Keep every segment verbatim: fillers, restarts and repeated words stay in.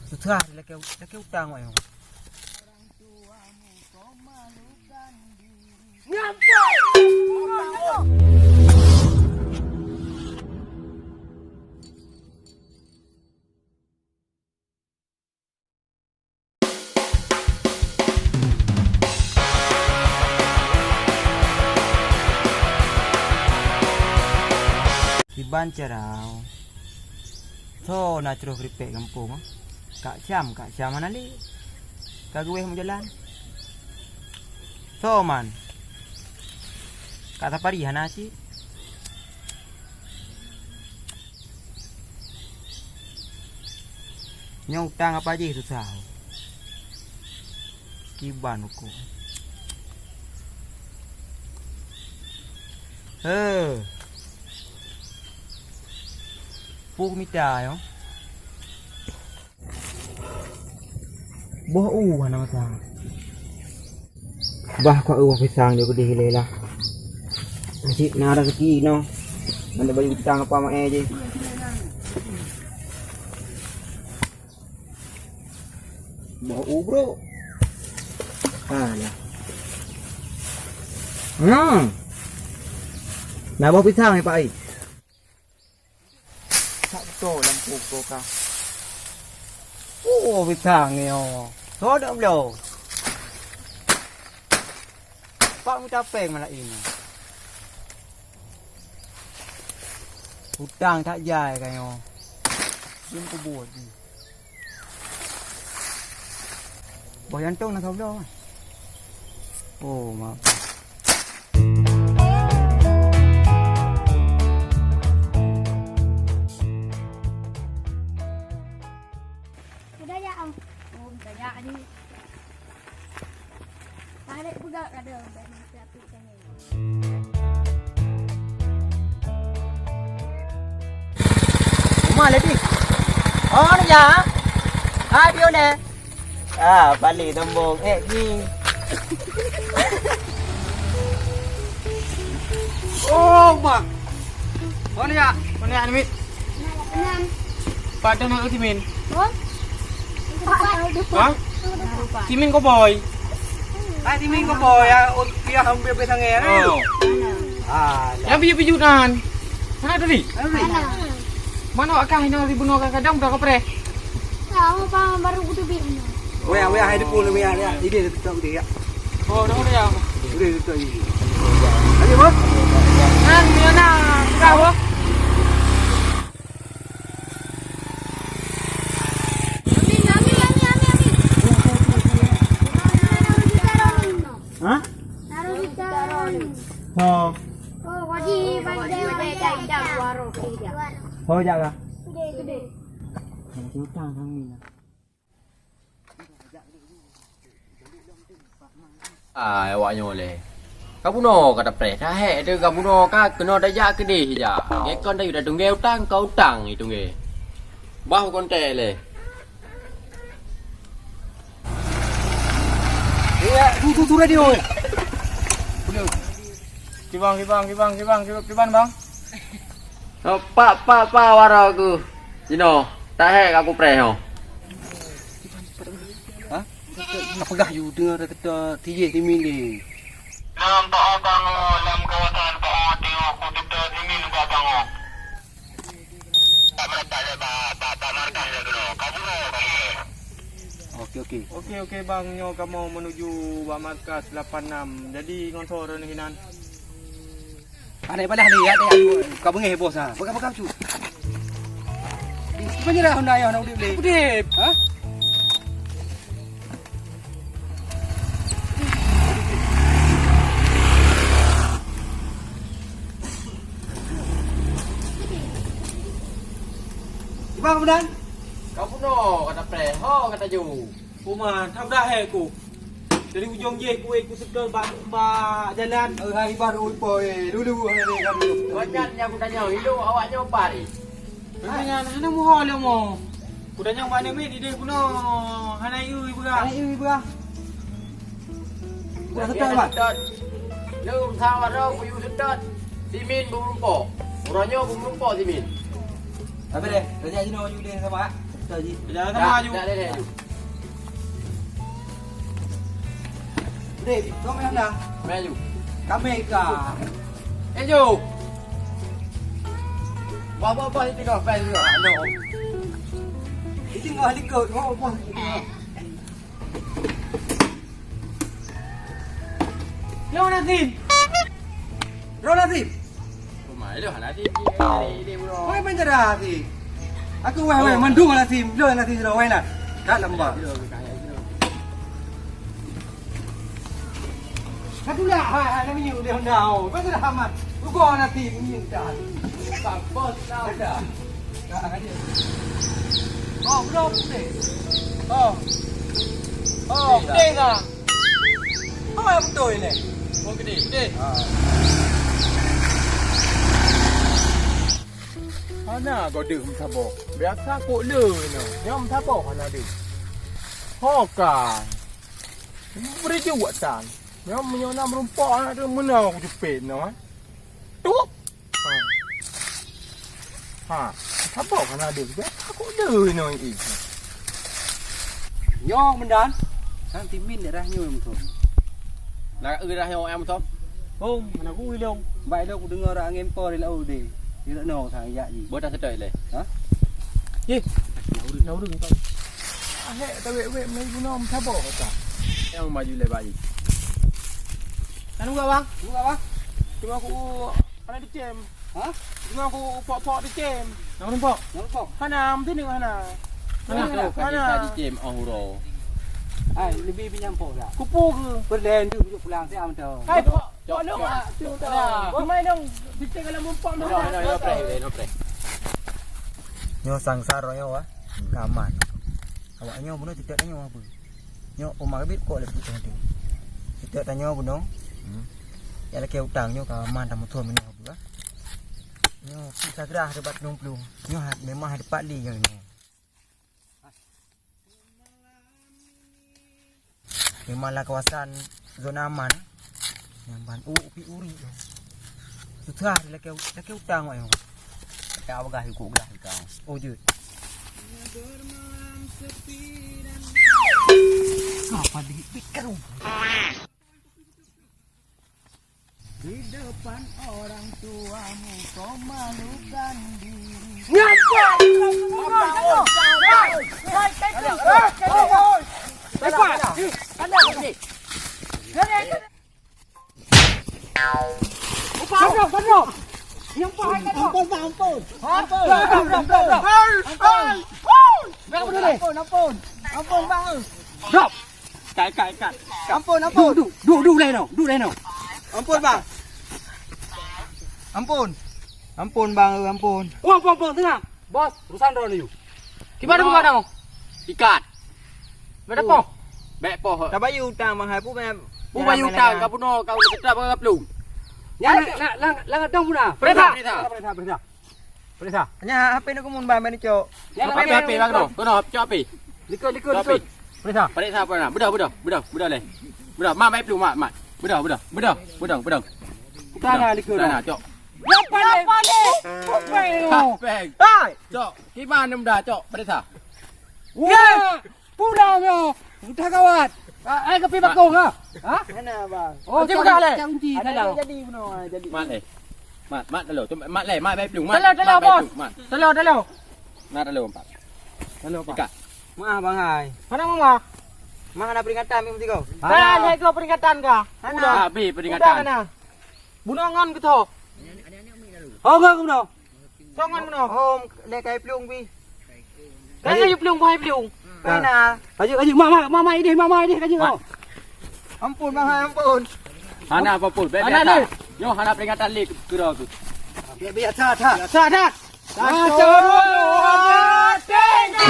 Susah lakèe, lakèe utang awak nyoe. Kiban cara, soe na troh keuripèk gampông, ah? Kak Syam, Kak Syam hana lé. Ka geuwéh meujalan. Soe man? Kak Sapari hana cit. Nyoe utang apa jih susah. Kiban uku. He. Pue mita nyoe. Boh u hana masa. Bah, kuat u pisang jok keudeh ilèe lah. Cit na raseuki inoe. Hana bayeue utang apa maé jih. Boh u, bro. Ha, nah. Hmm. Na boh pisang, ya, Pak, ai. Tak beutôi lampu tu ka. Oh, pisang ni, oh. Sodok bloe. Pak mita péng malam ini. Utang tak jai ka nyoe. Jeuem kubuet ni. Boh jantong na sabloe. Oh, maaf. Udah ya, Om. Oh, udah ya, Adik. Tarik peugah ka dong, dan siapin kami. Uma lagi. Oh, ni ya. Hai, Bion, eh. Ah, balik tembong. Eh, ni. Oh, Mak. Mana ya? Mana ya, Mit? Enam. Pada nak Timin? Oh? Hah? Timin koboi. Ah, Timin koboi ya. Oh, ya hampir bersangai ya. Oh. Ah, ya biju-biju nan. Mana tadi? Mana? Mana akang ini di bunuh kadang udah kepre. Tahu apa baru kudu bi. Weh, weh, hai depan lu ya, ya. Ini dekat dia. Oh, dah udah ya. Udah dekat ini. Ayo, Bos. Nan, ni na, kau. Hah? Ho. Ho, jak kah? Utang kami lah. Ai, awak nyoe lé. Kabunoe ka tapreh, tahék teuh kabunoe ka keunoe tajak keudeh jak. Gekon tayue tatunggée utang, ka utang itunggée. Bah kontek lé. Iya, tu, tu, tu radio. Kibang, kibang, kibang, kibang, kibang, kibang, bang. Oh, pak, pak, pak, wara aku. Jinoe, tahék aku preh nyoe. Hah? Ka peugah yue deungoe kata tijih Timin lé. Lam Pak Abang, oh, lam kawasan Pak Abang, tengok aku teuta Timin ubak Abang, oh. Tak merapat lé, Pak, Pak, Pak Markas lé keunoe. Ka bunoe, ka bunoe. Oke, oke. Oke, oke, Bang. Nyoe kamoe menuju bak markas lapan enam. Jadi, ngon soe droeneuh hinan? Aneuk balah lé, ya, ya, ya. Ka beungéh bos, ha. Peugah-peugah cu. Ih, siapa nyerah Honda ayah nak udip lé? Udip. Ha? Iban kemudian? Ka bunoe, kata preh. Ho, kata ju. Uma, tak dah, eh, ku. Dari ujong jih kueh kuseutôt bak, bak jalan. Eh, hai, baru ipoi, eh, dulu, eh, dulu. Banyak nyang kutanyong, ilok awak nyoe pat, eh. Memang hana muho lé mo. Kutanyong bak Nemit, ideh bunoe hana ieu ibeurah. Hana ieu ibeurah. Udah seutôt, Mat. Lom sawa ro kuyu seutôt. Timin beumeurumpok. Uroe nyoe beumeurumpok Timin. Tapi deh, kerja sini orang judi sama. Jalan sama aju. Dah, dah, dah, aju. Dek, kau main dah? Main aju. Kami ka. Eh, Jo. Bawa, bawa, bawa, itu kau, main juga. Halo. Itu kau, itu kau, bawa, bawa. Lôn Azim! Lôn Azim! Rumah lôn Azim. Wai, ban cara Azim. Aku wai, wai, mandum Azim. Lôn Azim, lôn wai lah. Kat lamba. Ka tulak, hai, hai, nami yuk di Honda, oh. Ban cara amat. Rugoe Azim, ni dah. Bos, dah. Oh, bro, putih. Oh. Oh, putih dah. Oh, yang betul ni. Oh, gede, gede. Ha. Hana goe deuh meusaboh. Biasa kok le nyoe. Nyoe meusaboh hana deuh. Ho ka. Beri juwat tan. Nyoe meunyoe na meurumpok aneuk tu meunoe kujepet nyoe, eh. Tup! Ha. Ha. Saboh kan ada. Aku ada inoe, eh. Nyoe meunan. Sang timin daerah nyoe meuthon. Daerah nyoe meuthon. Hom, mana ku ilong. Baik lo ku dengar orang ngempor di laut deh. Di laut nong sang yak ji. Boh dah setok le. Ha? Ye. Na ureueng, na ureueng tau. Ahek tawek-wek meunan guna meusaboh kata. Yang maju le bayi. Kan buka bang? Buka bang? Cuma aku Hana dicem. Ha? Cuma aku pok-pok dicem. Nama numpok? Nama numpok? Hana, mesti ni hana. Hana, hana. Hana. Hana dicem, oh, huro. Ai, lebih pinjam pok dah. Kupu ke? Perlahan tu, duduk pulang, saya am tahu. Hai, pok. Cok, pok, cok. Cuma dong, dicem kalau mumpok. No, no, no, no, preh, no, preh. Nyoe sangsar nyoe, wah. Kaman. Awak nyoe bunoe tidak tanya apa. Nyoe Umar Habib kok lebih penting. Tidak tanya bunoe. Hmm. Ya lagi utang nyoe kaman tamu tuan minum apa. Nyoe kita gerah debat nong pelung. Nyoe ha-, memang ada Pak Li nyoe. Memang lam kawasan zona aman. Nyang ban u pi uri. Susah lakée, lakée utang awak nyoe. Tak bagah ikut gelah ikau. Oh, jeuet. Apa di pikir? Di depan orang tuamu kau malukan diri. Nyampai! Ampun, Bang, ampun. Ampun. Ampun. Ampun, ampun. Ampun, Bang. Drop. Kat, kat, kat. Ampun, ampun. Duek, duek, duek, duek lé noh. Duek lé noh. Ampun, Bang. Ampun. Ampun, Bang, ampun. Oh, ampun, ampun, tenang. Bos, urusan droeneuh. Kiban buka dong? Ikat. Beda poh. Bek poh. Tabayeue utang, Bang Hai, pu meh. Pu bayeue utang, ka bunoe, ka udah setra, ka pelung. Nyan, lang, lang, lang, dong bunoe. Perintah. Perintah. Perintah, perintah. Perintah. Nyan H P nyoe keumun, Bang, bani cok. Nyan H P, H P, Bang, dong. Kena, cok H P. Likot, likot, likot. Perintah. Perintah apa nak? Bedah, bedah, bedah, bedah leh. Bedah, mak, baik pelung, mak, mak. Bedah, bedah, bedah, bedah, bedah. Bukan lah, likot. Bukan lah, cok. Lapan leh. Lapan leh. Hai. Cok, kiban muda, cok, perintah. Wah, pulang yo. Udah gawat. Ah, ai kopi bakong ha? Ha? Mana, Bang? Oh, cari, cari kunci. Ada dalam. Jadi bunoe, jadi. Mat leh. Mat, mat talo. Mat leh, mat baik pelung. Mat. Talo, talo, bos. Mat. Talo, talo. Nah, talo empat. Talo empat. Ikat. Maaf, Bang Hai. Mana mama? Mak ada peringatan minggu tiga. Kan, hai kau peringatan kah? Mana? Udah. Habis peringatan. Udah, mana? Bunoe ngon keutoe. Oh, ngon keunoe. Soe ngon bunoe? Oh, lé kai plueng pi. Kai plueng, kai plueng. Kai na. Laju, laju, mak, mak, mak, mak idéh, mak, mak idéh, laju. Mak. Ampun, Bang, ampun. Hana apa-apa, bèk biasa. Nyoe hana peringatan lé keu droe tu. Biasa, biasa. Biasa, biasa. Satu, dua, tiga.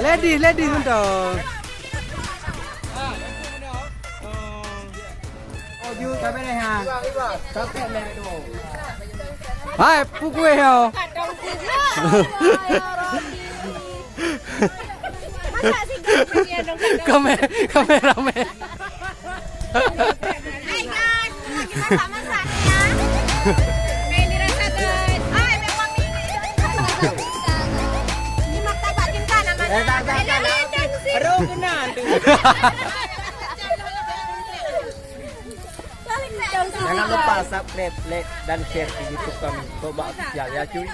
Ladies, ladies untuk. Hai, pukul yo. Kame-, kameramen. Hai guys, lagi masak-masak ni ya. Hai, ni rasa guys. Hai, memang ni. Ni martabak cinta namanya. Eh, tak, tak, tak, tak. Aduh, kena tu. Jangan lupa subscribe, like, dan share di YouTube kami, Coba Official ya cuy.